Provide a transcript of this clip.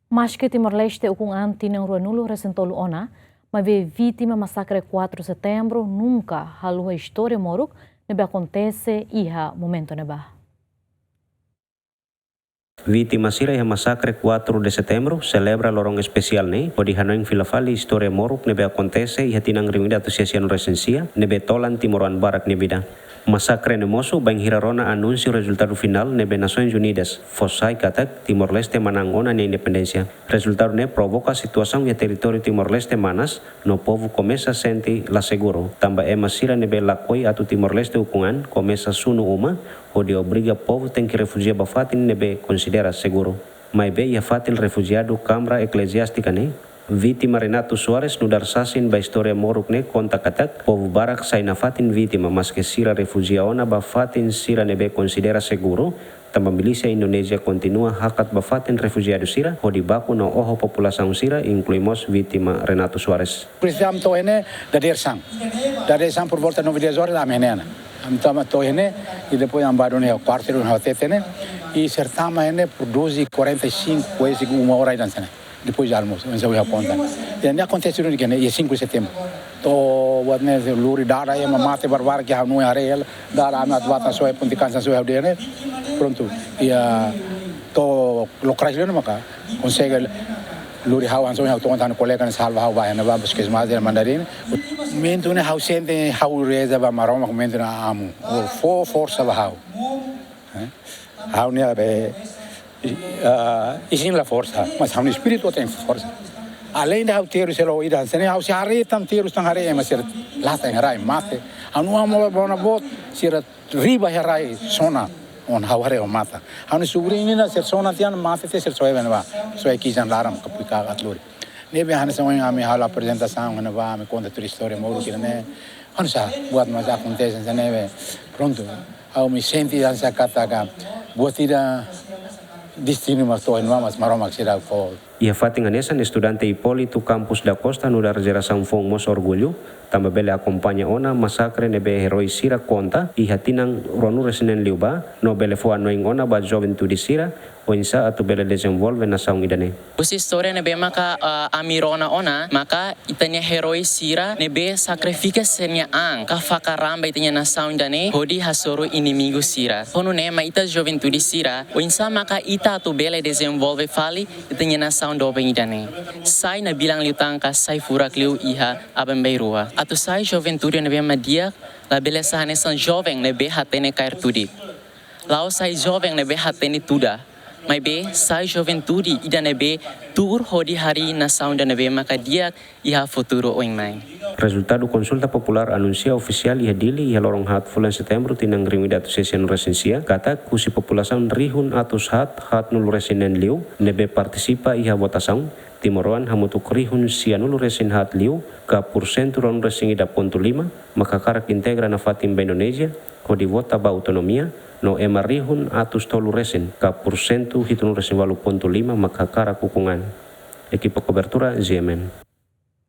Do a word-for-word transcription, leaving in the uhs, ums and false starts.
Maske Timor-Leste ukun an tinan ruanulu resin tolu ona, maibé vítima masakre quatro de setembro nunka haluha istória moruk ne'ebé akontese iha momentu ne'ebá. Vítima sira iha masakre quatro de setembro selebra loron espesiál ne'e hodi hanoin fila fali istória moruk ne'ebé akontese iha tinan rihun ida atus sia sianulu resin sia ne'ebé tolan timoroan barak nia vida. Masakre ne'e mosu bainhira rona anúnsiu rezultadu finál ne'ebé Nasoins Unidas fó sai katak Timor-Leste manán ona nia independénsia. Rezultadu ne'e provoka situasaun iha territóriu Timor-Leste manas, no povu komesa sente la seguru, tanba ema sira ne'ebé lakohi atu Timor-Leste ukun an komesa sunu uma, hodi obriga povu tenke refujia ba fatin ne'ebé konsidera seguru. Maibé iha fatin refujiadu Kamra Ekleziástika ne'e, vítima Renato Soares nu'udar sasin ba istória moruk ne'e konta katak, povu barak sai nafatin vítima maske sira refujia ona ba fatin sira ne'ebé konsidera seguru, tanba milísia Indonézia kontinua hakat ba fatin refujiadu sira hodi baku no oho populasaun sira, inklui mós vítima Renato Soares. Por isso, ami to'o iha ne'e dadeer-saan. Dadeer-saan por volta nove, dez horas, ami iha ne'e ona. Ami to'o, ami to'o iha ne'e, i depois ami bá duni iha kuartu, duni iha tete ne'e, i sira tama iha ne'e por doze e quarenta e cinco, kuaze uma hora ida hanesan ne'e. Depois de almosu, oinsá ha'u konta. I ne'e akontese duni iha ne'e, iha cinco de setembro. To'o buat ne'e lori dada, ema mate barbarak, ha'u hanoin haree hela, dada ami atu bá tan soe ponte kansa soe ha'u dehan ne'e. Prontu, i to'o lokraik liu ne'e maka konsege lori ha'u hanesan ha'u to'o tan kolega ne'e salva ha'u ba iha ne'ebá, buskes mas de mandarin. Momentu ne'e ha'u sente ha'u reza ba Maromak, momentu ne'e amu. Fó forsa ba ha'u. Eh? Ha'u-nia be, ah, isin la forsa, mas ha'u-nia espíritu tenke forsa. Aleinde ha'u terus selo ida, se ne'e ha'u sei haree tan terus tan haree, mas sira lata iha rai mate. Ha'u-nia oan boot sira riba iha rai sona, ohin ha'u haree ho matan. Ha'u-nia subriñu nian sira sona tiha mate tiha sira soe iha ne'ebá. Soe kisan laran kapuika atluri. Ne'ebé hanesan ohin ami halo aprezentasaun iha ne'ebá, ami konta tuir istória moruk ida ne'e. Hanesan buat mós akontese hanesan ne'e. Prontu. Ha'u-nia sente hanesan katak buat ida destinu mak to'o iha ne'ebá mas Maromak sira fó. Iha fatin hanesan estudante Hipólito Campos da Costa nu'udar jerasaun foun mós orgullu, tanba bele akompaña ona masakre ne'ebé eroi sira konta iha tinan ruanulu resin neen liubá, no bele fó hanoin ona ba juventude sira, oinsá atu bele dezenvolve nasaun ida-ne'e. Husi istória ne'ebé maka, ah, ami rona ona, maka ita-nia eroi sira ne'ebé sakrifika sira-nia an, ka fakar an ba ita-nia nasaun ida-ne'e, hodi hasoru inimigu sira. Ho nune'e mak ita juventude sira, oinsá maka ita atu bele dezenvolve fali ita-nia nasaun doben ida-ne'e. Sai nabilan liután ka sai furak liu iha aban-bainrua. Atu sai juventude ne'ebé mak di'ak, labele sai hanesan joven ne'ebé hatene kaer tudik. La'ós sai joven ne'ebé hatene tuda. Maibé sai juventude ida ne'ebé tuur hodi harii nasaun ida ne'ebé maka di'ak iha futuru oin mai. Rezultadu konsulta populár anunsia ofisiál iha Dili iha loron haat fulan Setembru tinan rihun ida atus sia sianulu resin sia, katak husi populasaun rihun atus haat haatnulu resin neen liu ne'ebé partisipa iha votasaun, timoroan hamutuk rihun sianulu resin haat liu, ka pursentu ruanulu resin ida pontu lima, mak hakarak integra nafatin ba Indonézia, hodi vota ba autonomia, no ema rihun atus tolu resin, ka pursentu hitunulu resin ualu pontu lima, mak hakarak ukun an. Ekipa kobertura, G M N.